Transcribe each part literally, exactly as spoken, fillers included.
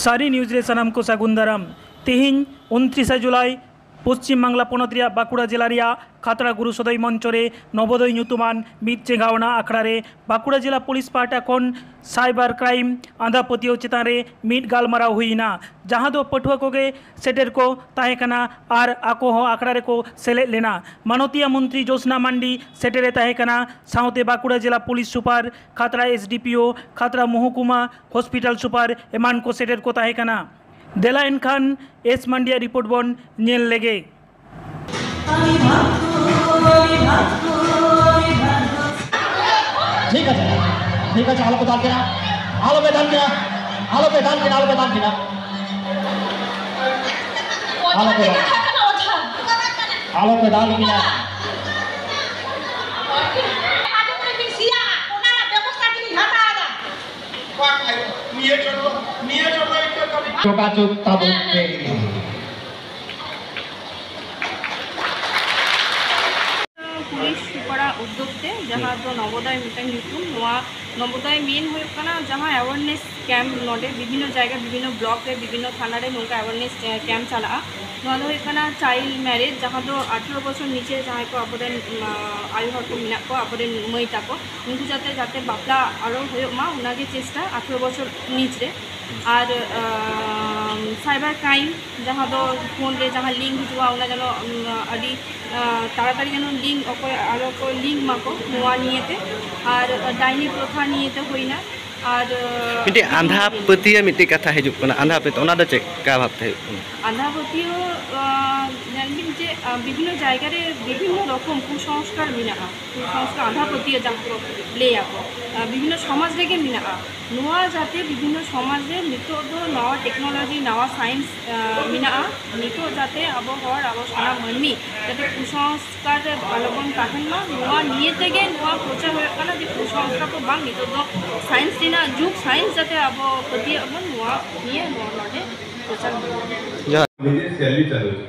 ᱥᱟᱹᱨᱤ ᱱᱤᱭᱩᱡᱽ ᱨᱮ ᱥᱟᱱᱟᱢ ᱠᱚ ᱥᱟᱹᱜᱩᱱ ᱫᱟᱨᱟᱢ᱾ ᱛᱮᱦᱮᱧ ᱩᱱᱛᱨᱤᱥᱟ ᱡᱩᱞᱟᱭ ᱯᱚᱥᱪᱤᱢ ᱵᱟᱝᱞᱟ ᱯᱚᱱᱚᱛ ᱨᱮᱭᱟᱜ ᱵᱟᱸᱠᱩᱲᱟ ᱡᱮᱞᱟ ᱨᱮᱭᱟᱜ ᱠᱷᱟᱛᱲᱟ ᱜᱩᱨᱩ ᱥᱚᱫᱚᱭ ᱢᱚᱧᱪᱚ ᱨᱮ ᱱᱚᱵᱳᱫᱚᱭ ᱧᱩᱛᱩᱢᱟᱱ ᱢᱤᱫ ᱪᱮᱸᱜᱷᱟᱣᱱᱟ ᱟᱠᱷᱲᱟ ᱨᱮ ᱵᱟᱸᱠᱩᱲᱟ ᱡᱮᱞᱟ ᱯᱩᱞᱤᱥ ᱯᱟᱦᱴᱟ ᱠᱷᱚᱱ ᱥᱟᱭᱵᱟᱨ ᱠᱨᱟᱭᱤᱢ ᱟᱸᱫᱷᱟ ᱯᱟᱹᱛᱭᱟᱹᱣ ᱪᱮᱛᱟᱱ ᱨᱮ ᱢᱤᱫ ᱜᱟᱞᱢᱟᱨᱟᱣ ᱦᱩᱭ ᱮᱱᱟ, ᱡᱟᱦᱟᱸ ᱫᱚ ᱯᱟᱹᱴᱷᱩᱣᱟᱹ ᱠᱚᱜᱮ ᱥᱮᱴᱮᱨ ᱠᱚ ᱛᱟᱦᱮᱸ ᱠᱟᱱᱟ ᱟᱨ ᱟᱠᱚ ᱦᱚᱸ ᱟᱠᱷᱲᱟ ᱨᱮᱠᱚ ᱥᱮᱞᱮᱫ ᱞᱮᱱᱟ᱾ ᱢᱟᱱᱚᱛᱤᱭᱟ ᱢᱚᱱᱛᱨᱤ ᱡᱳᱥᱱᱟ ᱢᱟᱱᱰᱤ ᱥᱮᱴᱮᱨᱮ ᱛᱟᱦᱮᱸ ᱠᱟᱱᱟ, ᱥᱟᱶᱛᱮ ᱵᱟᱸᱠᱩᱲᱟ ᱡᱮᱞᱟ ᱯᱩᱞᱤᱥ ᱥᱩᱯᱟᱨ, ᱠᱷᱟᱛᱲᱟ ᱮᱥ ᱰᱤ ᱯᱤ ᱳ, ᱠᱷᱟᱛᱲᱟ ᱢᱚᱦᱚᱠᱩᱢᱟ ᱦᱚᱥᱯᱤᱴᱟᱞ ᱥᱩᱯᱟᱨ ᱮᱢᱟᱱ ᱠᱚ ᱥᱮᱴᱮᱨ ᱠᱚ ᱛᱟᱦᱮᱸ ᱠᱟᱱᱟ᱾ ᱫᱮᱞᱟ ᱮᱱᱠᱷᱟᱱ ᱮᱥ ᱢᱟᱱᱰᱤᱭᱟᱜ ᱨᱤᱯᱳᱨᱴ ᱵᱚᱱ ᱧᱮᱞ ᱞᱮᱜᱮ᱾ ᱴᱷᱤᱠ আছে, ᱴᱷᱤᱠ আছে, ᱟᱞᱚᱯᱮ ᱫᱟᱞ ᱠᱤᱱᱟ, ᱟᱞᱚᱯᱮ ᱫᱟᱞ ᱠᱤᱱᱟ, ᱟᱞᱚᱯᱮ ᱫᱟᱞ ᱠᱤᱱᱟ, ᱟᱞᱚᱯᱮ ᱫᱟᱞ ᱠᱤᱱᱟ, ᱟᱞᱚᱯᱮ ᱫᱟᱞ, ᱟᱞᱚᱯᱮ ᱫᱟᱞ ᱠᱤᱱᱟ᱾ ᱱᱤᱭᱟᱹ ᱡᱚᱱᱢᱚ, ᱱᱤᱭᱟᱹ ᱡᱚᱱᱢᱚ ᱤᱧ ᱫᱚ ᱠᱟᱹᱢᱤ ᱡᱳᱜᱟᱡᱳᱜᱽ ᱛᱟᱵᱚᱱ ᱯᱮ᱾ ᱯᱩᱞᱤᱥ ᱥᱩᱯᱟᱨᱟᱜ ᱩᱫᱽᱫᱳᱜᱽ ᱛᱮ, ᱡᱟᱦᱟᱸ ᱫᱚ ᱱᱚᱵᱳᱫᱚᱭ ᱢᱤᱫᱴᱟᱝ ᱧᱩᱛᱩᱢ, ᱱᱚᱣᱟ ᱱᱚᱵᱳᱫᱚᱭ ᱢᱮᱱ ᱦᱩᱭᱩᱜ ᱠᱟᱱᱟ ᱡᱟᱦᱟᱸ ᱮᱣᱟᱨᱱᱮᱥ ᱠᱮᱢᱯ, ᱱᱚᱰᱮ ᱵᱤᱵᱷᱤᱱᱱᱚ ᱡᱟᱭᱜᱟ, ᱵᱤᱵᱷᱤᱱᱱᱚ ᱵᱞᱚᱠ ᱨᱮ, ᱵᱤᱵᱷᱤᱱᱱᱚ ᱛᱷᱟᱱᱟ ᱨᱮ ᱱᱚᱝᱠᱟ ᱮᱣᱟᱨᱱᱮᱥ ᱠᱮᱢᱯ ᱪᱟᱞᱟᱜᱼᱟ᱾ ᱱᱚᱣᱟ ᱫᱚ ᱦᱩᱭᱩᱜ ᱠᱟᱱᱟ ᱪᱟᱭᱤᱞᱰ ᱢᱮᱨᱮᱡᱽ, ᱡᱟᱦᱟᱸ ᱫᱚ ᱟᱴᱷᱨᱚ ᱵᱚᱪᱷᱚᱨ ᱱᱤᱪᱮ ᱡᱟᱦᱟᱸᱭ ᱠᱚ ᱟᱵᱚᱨᱮᱱ, ᱩᱢ, ᱟᱭᱳ ᱦᱚᱲ ᱠᱚ ᱢᱮᱱᱟᱜ ᱠᱚᱣᱟ, ᱟᱵᱚᱨᱮᱱ ᱢᱟᱹᱭ ᱛᱟᱠᱚ, ᱩᱱᱠᱩ ᱡᱟᱛᱮ, ᱡᱟᱛᱮ ᱵᱟᱯᱞᱟ ᱟᱞᱚ ᱦᱩᱭᱩᱜ ᱢᱟ, ᱚᱱᱟᱜᱮ ᱪᱮᱥᱴᱟ ᱟᱴᱷᱨᱚ ᱵᱚᱪᱷᱚᱨ ᱱᱤᱪ ᱨᱮ᱾ ᱟᱨ, ᱟᱢ, ᱥᱟᱭᱵᱟᱨ ᱠᱨᱟᱭᱤᱢ, ᱡᱟᱦᱟᱸ ᱫᱚ ᱯᱷᱳᱱ ᱨᱮ ᱡᱟᱦᱟᱸ ᱞᱤᱝᱠ ᱦᱤᱡᱩᱜᱼᱟ, ᱚᱱᱟ ᱡᱮᱱᱚ, ᱩᱢ, ᱟᱹᱰᱤ, ᱟ, ᱛᱟᱲᱟᱛᱟᱲᱤ ᱡᱮᱱᱚ ᱞᱤᱝᱠ ᱚᱠᱚᱭ ᱟᱞᱚ ᱠᱚ ᱞᱤᱝᱠ ᱢᱟᱠᱚ, ᱱᱚᱣᱟ ᱱᱤᱭᱮᱛᱮ᱾ ᱟᱨ, ᱟ, ᱰᱟᱭᱱᱤ ᱯᱨᱚᱛᱷᱟ ᱱᱤᱭᱮᱛᱮ ᱦᱩᱭᱱᱟ᱾ ᱟᱨ, ᱟ, ᱢᱤᱫᱴᱤᱡ ᱟᱸᱫᱷᱟ ᱯᱟᱹᱛᱭᱟᱹᱣ ᱢᱤᱫᱴᱤᱡ ᱠᱟᱛᱷᱟ ᱦᱤᱡᱩᱜ ᱠᱟᱱᱟ, ᱟᱸᱫᱷᱟ ᱯᱟᱹᱛᱭᱟᱹᱣ, ᱚᱱᱟ ᱫᱚ ᱪᱮᱫ ᱞᱮᱠᱟ ᱵᱷᱟᱵᱽᱛᱮ ᱦᱩᱭᱩᱜ ᱠᱟᱱᱟ? ᱟᱸᱫᱷᱟ ᱯᱟᱹᱛᱭᱟᱹᱣ, ᱟ, ᱧᱮᱞ ᱵᱤᱱ ᱡᱮ, ᱟ, ᱵᱤᱵᱷᱤᱱᱱᱚ ᱡᱟᱭᱜᱟ ᱨᱮ ᱵᱤᱵᱷᱤᱱᱱᱚ ᱨᱚᱠᱚᱢ ᱠᱩᱥᱚᱝᱥᱠᱟᱨ ᱢᱮᱱᱟᱜᱼᱟ, ᱠᱩᱥᱚᱝᱥᱠᱟᱨ, ᱟᱸᱫᱷᱟ ᱯᱟᱹᱛᱭᱟᱹᱣ ᱡᱟᱦᱟᱸ ᱠᱚ ᱞᱟᱹᱭᱟᱠᱚ, ᱟ, ᱵᱤᱵᱷᱤᱱᱱᱚ ᱥᱚᱢᱟᱡᱽ ᱨᱮᱜᱮ ᱢᱮᱱᱟᱜᱼᱟ᱾ ᱱᱚᱣᱟ ᱡᱟᱛᱮ ᱵᱤᱵᱷᱤᱱᱱᱚ ᱥᱚᱢᱟᱡᱽ ᱨᱮ ᱱᱤᱛᱚᱜ ᱫᱚ ᱱᱟᱣᱟ ᱴᱮᱠᱱᱳᱞᱚᱡᱤ, ᱱᱟᱣᱟ ᱥᱟᱭᱮᱱᱥ, ᱟ, ᱢᱮᱱᱟᱜᱼᱟ, ᱱᱤᱛᱚᱜ ᱡᱟᱛᱮ ᱟᱵᱚ ᱦᱚᱲ, ᱟᱵᱚ ᱥᱟᱱᱟᱢ ᱢᱟᱹᱱᱢᱤ ᱡᱟᱛᱮ ᱠᱩᱥᱚᱝᱥᱠᱟᱨ ᱨᱮ ᱟᱞᱚᱵᱚᱱ ᱛᱟᱦᱮᱱ ᱢᱟ, ᱱᱚᱣᱟ ᱱᱤᱭᱮ ᱛᱮᱜᱮ ᱱᱚᱣᱟ ᱯᱨᱚᱪᱟᱨ ᱦᱩᱭᱩᱜ ᱠᱟᱱᱟ ᱡᱮ ᱠᱩᱥᱚᱝᱥᱠᱟᱨ ᱠᱚ ᱵᱟᱝ, ᱱᱤᱛᱚᱜ ᱫᱚ ᱥᱟᱭᱮᱱᱥ ᱨᱮᱱᱟᱜ ᱡᱩᱜᱽ, ᱥᱟᱭᱮᱱᱥ ᱡᱟᱛᱮ ᱟᱵᱚ ᱯᱟᱹᱛᱭᱟᱹᱜ ᱟᱵᱚᱱ, ᱱᱚᱣᱟ ᱱᱤᱭᱮ ᱱᱚᱣᱟ ᱱᱚᱰᱮ ᱯᱨᱚᱪᱟᱨ ᱦᱩᱭᱩᱜ ᱠᱟᱱᱟ᱾ নিজে স্যালারি চালাচ্ছে।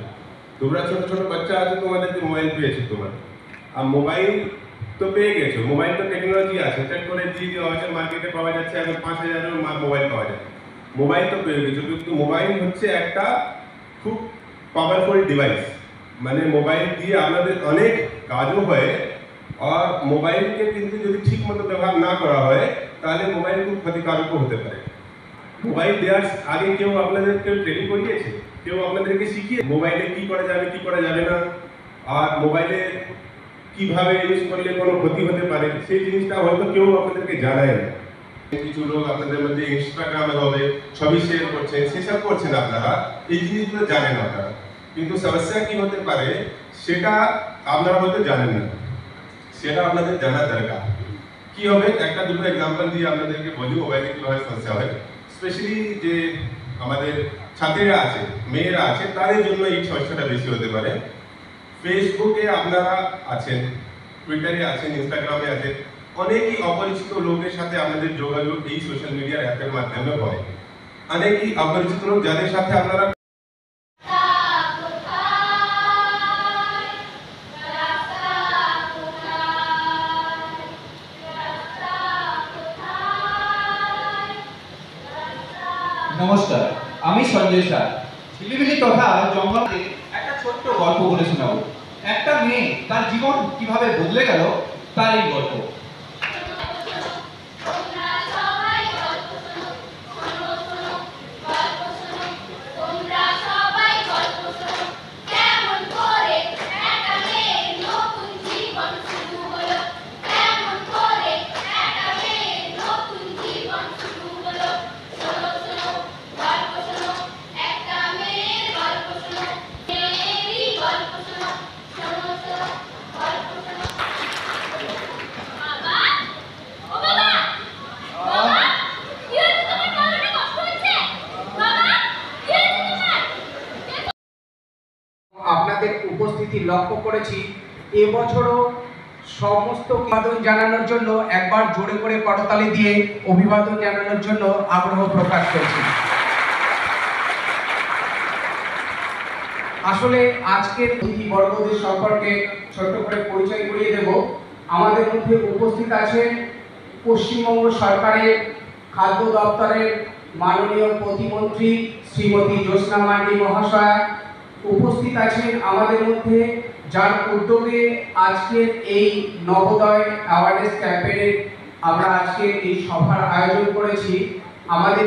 তোমরা ছোট ছোট বাচ্চা আছো, তোমাদেরকে মোবাইল পেয়েছো তোমরা, আর মোবাইল তো পেয়ে গেছো, মোবাইল তো টেকনোলজি আছে, চট করে দিয়ে দেওয়া হয়েছে, মার্কেটে পাওয়া যাচ্ছে, এখন পাঁচ হাজারের মা-, মোবাইল পাওয়া যায়। মোবাইল তো পেয়ে গেছো, কিন্তু মোবাইল হচ্ছে একটা খুব পাওয়ারফুল ডিভাইস। মানে মোবাইল দিয়ে আপনাদের অনেক কাজও হয়, আর মোবাইলকে কিন্তু যদি ঠিক মতো ব্যবহার না করা হয়, তাহলে মোবাইল খুব ক্ষতিকারকও হতে পারে। মোবাইল দেওয়ার আগে কেউ আপনাদেরকে ট্রেনিং করিয়েছে? কেউ আপনাদেরকে শিখিয়ে মোবাইলে কি করা যাবে, কি করা যাবে না, আর মোবাইলে কিভাবে ইউজ করলে কোনো ক্ষতি হতে পারে, সেই জিনিসটা হয়তো কেউ আপনাদেরকে জানায় না। কিছু লোক আপনাদের মধ্যে ইনস্টাগ্রামে হবে, ছবি শেয়ার করছেন, সেসব করছেন আপনারা, এই জিনিসগুলো জানেন আপনারা, কিন্তু সমস্যা কি হতে পারে সেটা আপনারা হয়তো জানেন না, সেটা আপনাদের জানা দরকার। কি হবে, একটা দুটো এক্সাম্পল দিয়ে আপনাদেরকে বলি মোবাইলে কীভাবে সমস্যা হয়। স্পেশালি যে আমাদের ছাত্রীরা আছে, মেয়েরা আছে, তাদের জন্য এই সমস্যাটা বেশি হতে পারে। ফেসবুকে আপনারা আছেন, টুইটারে আছেন, ইনস্টাগ্রামে আছেন, অনেকেই অপরিচিত লোকের সাথে আপনাদের যোগাযোগ এই সোশ্যাল মিডিয়ার অ্যাপের মাধ্যমে হয়। অনেকেই অপরিচিত লোক যাদের সাথে আপনারা নমস্কার, আমি সঞ্জয় শাহ। ঝিলিমিলি তথা জঙ্গলে একটা ছোট্ট গল্প বলে শোনাবো। একটা মেয়ে, তার জীবন কিভাবে বদলে গেল, তার এই গল্প। আপনাদের উপস্থিতি লক্ষ্য করেছি। এবছরও সমস্ত অভিবাদন জানানোর জন্য একবার জোরে করে করতালি দিয়ে অভিবাদন জানানোর জন্য আগ্রহ প্রকাশ করছি। আসলে আজকের অতিথি বর্গদের সম্পর্কে ছোট্ট করে পরিচয় করিয়ে দেব। আমাদের মধ্যে উপস্থিত আছেন পশ্চিমবঙ্গ সরকারের খাদ্য দপ্তরের মাননীয় প্রতিমন্ত্রী শ্রীমতী জ্যোৎস্না মান্ডি মহাশয়া উপস্থিত আছেন আমাদের মধ্যে, যার উদ্যোগে আজকের এই নবোদয় অ্যাওয়ারনেস ক্যাম্পেইনের আমরা আজকে এই সভার আয়োজন করেছি। আমাদের